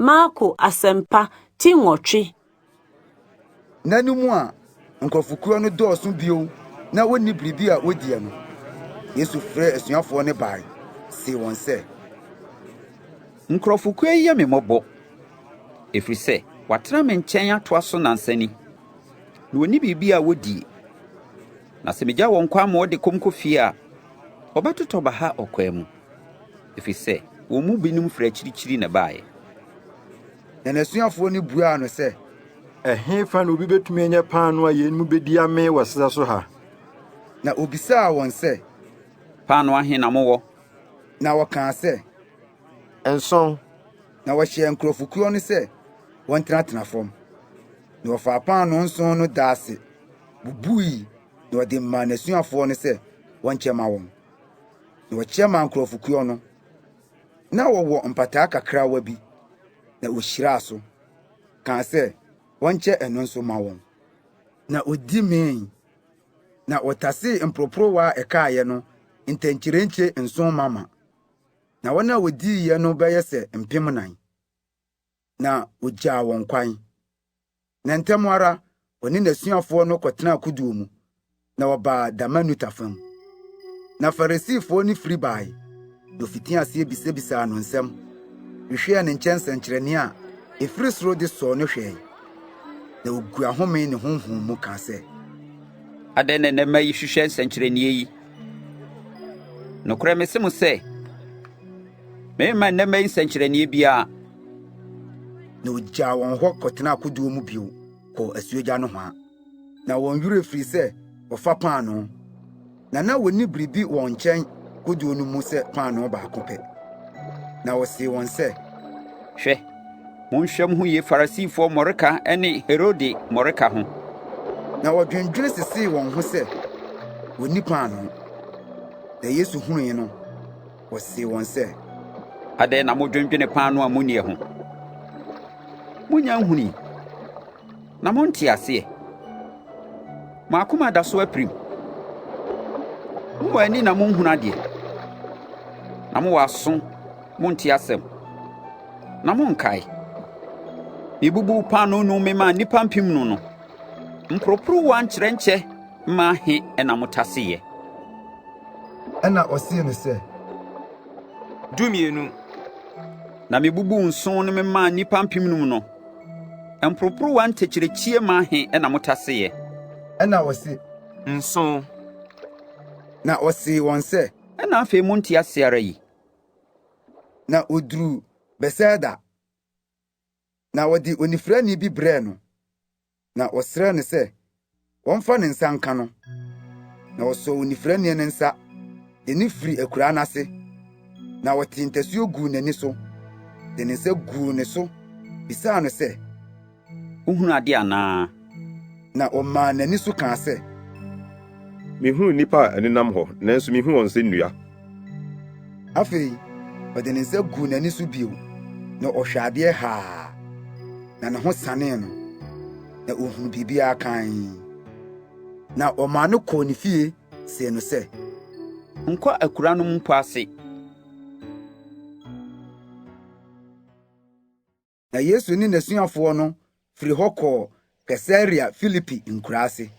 Marko Asɛmpa ti nwɔtwe. Nna no mu a nkurɔfokuo no dɔɔso bio na wonni biribi a wodiɛ no, Yesu frɛɛ asuafoɔ no bae, see wɔn sɛ. Nkurɔfokuo yi yɛ me mmɔbɔ, ɛfiri sɛ wɔatena me nkyɛn atoa so nnansa ni, na wɔnni biribi a wɔdie. Na sɛ megya wɔn kwan ma wɔde kɔm kɔ fie a, wɔbɛtotɔ baha ɔkwan mu, ɛfiri sɛ wɔn mu binom firi akyirikyiri na ɛbaeɛ. Na n'asuafoɔ no buaa no sɛ. Ɛhefa na obi betumi anya paanoo a yeinom bedi amee wɔ sare so ha? Na obisaa wɔn sɛ. Paanoo ahe na mowɔ? Na wɔkaa sɛ. Nson. Na wɔhyɛɛ nkurɔfokuo no sɛ wɔntenatena fam. Na wɔfaa paanoo nson no daa ase bubui na wɔde maa n'asuafoɔ no sɛ wɔnkyɛ ma wɔn. Na wɔkyɛ maa nkurɔfokuo no. Na wɔwɔ mpataa kakrawa bi, na ohyiraa so, kaa sɛ wɔnkyɛ ɛno nso ma wɔn. Na odi mee, na wɔtasee mporoporowa a ɛkaeɛ no ntɛnkyerenkye nson mama. Na wɔn a wodiiɛ no bɛyɛ sɛ 4,000. Na ogyaa wɔn kwan. Na ntɛm ara ɔne n'asuafoɔ no kɔtenaa kodoɔ mu, na wɔbaa Damanuta fam. Na Farisifoɔ no firi bae, na wɔfitii aseɛ bisabisaa no nsɛm, hwehwɛɛ ne nkyɛn nsɛnkyerɛnne a ɛfiri soro de sɔɔ no hwɛe. Na wɔguu ahome ne honhom mu kaa sɛ, Adɛn na nnɛ mma yi hwehwɛ nsɛnkyerɛnneɛ yi? Nokorɛ mese mo sɛ, meremma nnɛ mma yi nsɛnkyerɛnneɛ biara. Na ogyaa wɔn hɔ kɔtenaa kodoɔ mu bio kɔɔ asuogya nohoa. Na wɔn werɛ firii sɛ wɔfa paanoo, na na wɔnni biribi wɔn nkyɛn kodoɔ no mu sɛ paanoo baako pɛ. Na ɔsee wɔn sɛ, Hwɛ, monhwɛ mo ho yie Farisifoɔ mmɔreka ne Herode mmɔreka ho. Na wɔdwendwene sesee wɔn ho sɛ wɔnni paanoo. Na Yesu hunuiɛ no, Ɔsee wɔn sɛ, Adɛn na modwendwene paanoo a munnie ho? Munnya nhunui, na monte aseɛ? Mo akoma da so apirim? Mowɔ ani na monhunu adeɛ, na mowɔ aso monte asɛm, na monkae? Mebubuu paanoo num memaa nnipa 5,000 no, mporoporowa nkyerɛnkyɛ mma ahe na motaseeɛ? Ɛnna ɔsee no sɛ, 12. Na mebubuu nson no memaa nnipa 5,000 no, mporoporowa ntakyirikyie ma ahe na motaseeɛ? Ɛnna ɔse, Nson. Na ɔsee wɔn sɛ, Ɛnna afei monte ase ara yi? Na oduruu Betsaida. Na wɔde onifirani bi brɛɛ no, na wɔsrɛɛ no sɛ wɔmfa ne nsa nka no. Na ɔsɔɔ onifirani no nsa de no firii akuraa no ase, na ɔtee ntasuo guu n'ani so, de ne nsa guu ne so bisaa no sɛ, Wohunu ade anaa? Na ɔmaa n'ani so kaa sɛ, Mihuu nnipa a ɛnenam hɔ, nanso mihu wɔn sɛ nnua. Afei ɔde ne nsa guu n'ani so bio, na ɔhwɛɛ adeɛ haa, na ne ho sanee no, na ohunuu biribiara kann. Na ɔmaa no kɔɔ ne fie see no sɛ, Nkɔ akuraa no mu mpo ase. Na Yesu ne n'asuafoɔ no firi hɔ kɔɔ Kaesarea Filipi nkuraase.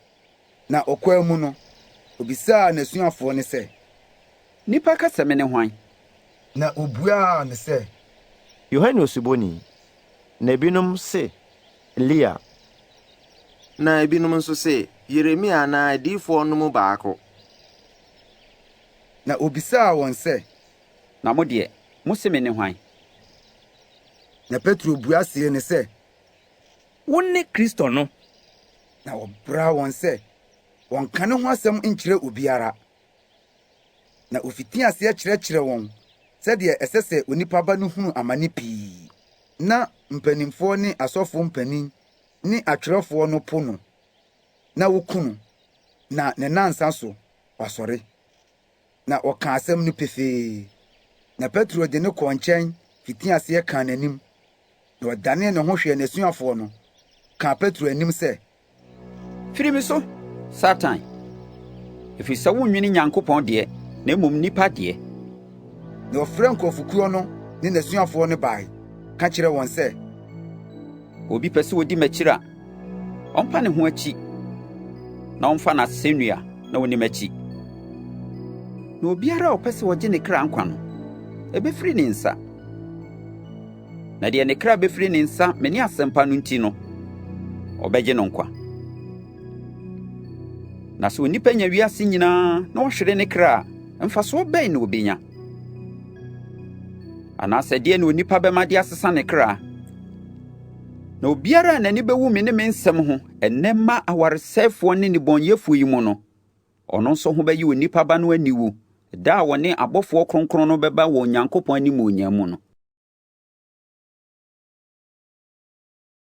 Na ɔkwan mu no, obisaa n'asuafoɔ no sɛ. Nnipa ka sɛ mene hwan? Na wɔbuaa no sɛ. Yohane Osuboni, na ebinom se, Elia. Na ebinom nso se, Yeremia anaa adiyifoɔ no mu baako. Na obisaa wɔn sɛ. Na mo deɛ, mose mene hwan? Na Petro bua see no sɛ. Wone Kristo no. Na ɔbraa wɔn sɛ wɔnnka ne ho asɛm nkyerɛ obiara. Na ofitii aseɛ kyerɛkyerɛɛ wɔn sɛdeɛ ɛsɛ sɛ Onipa Ba no hunu amane pii, na mpanimfoɔ ne asɔfoɔ mpanin ne atwerɛfoɔ no po no, na woku no, na ne nnansa so wasɔre. Na ɔkaa asɛm no pefee. Na Petro de no kɔɔ nkyɛn fitii aseɛ kaa n'anim. Na ɔdanee ne ho hwɛɛ n'asuafoɔ no, kaa Petro anim sɛ, Firi me so, Satan! Ɛfiri sɛ wonnwene Nyankopɔn deɛ, na mmom nnipa deɛ. Na ɔfrɛɛ nkurɔfokuo no ne n'asuafoɔ no bae. ka kyerɛɛ wɔn sɛ, Obi pɛ sɛ odi m'akyiri a, ɔmpa ne ho akyi na ɔmfa n'asɛnnua na onni m'akyi. Na obiara a ɔpɛ sɛ ɔgye ne kra nkwa no, ɛbɛfiri ne nsa. Na deɛ ne kra bɛfiri ne nsa me ne asɛmpa no nti no, ɔbɛgye no nkwa. Na sɛ onipa nya wiase nyinaa na ɔhwere ne kra a, mfasoɔ bɛn na ɔbɛnya? Anaasɛ deɛ na onipa bɛma de asesa ne kra? Na obiara a n'ani bɛwu me ne me nsɛm ho ɛnnɛ mma awaresɛefoɔ ne nnebɔneyɛfoɔ yi mu no, ɔno nso ho bɛyɛ onipa Ba no aniwu da a ɔne abɔfoɔ kronkron no bɛba wɔ Onyankopɔn animuonyam mu no.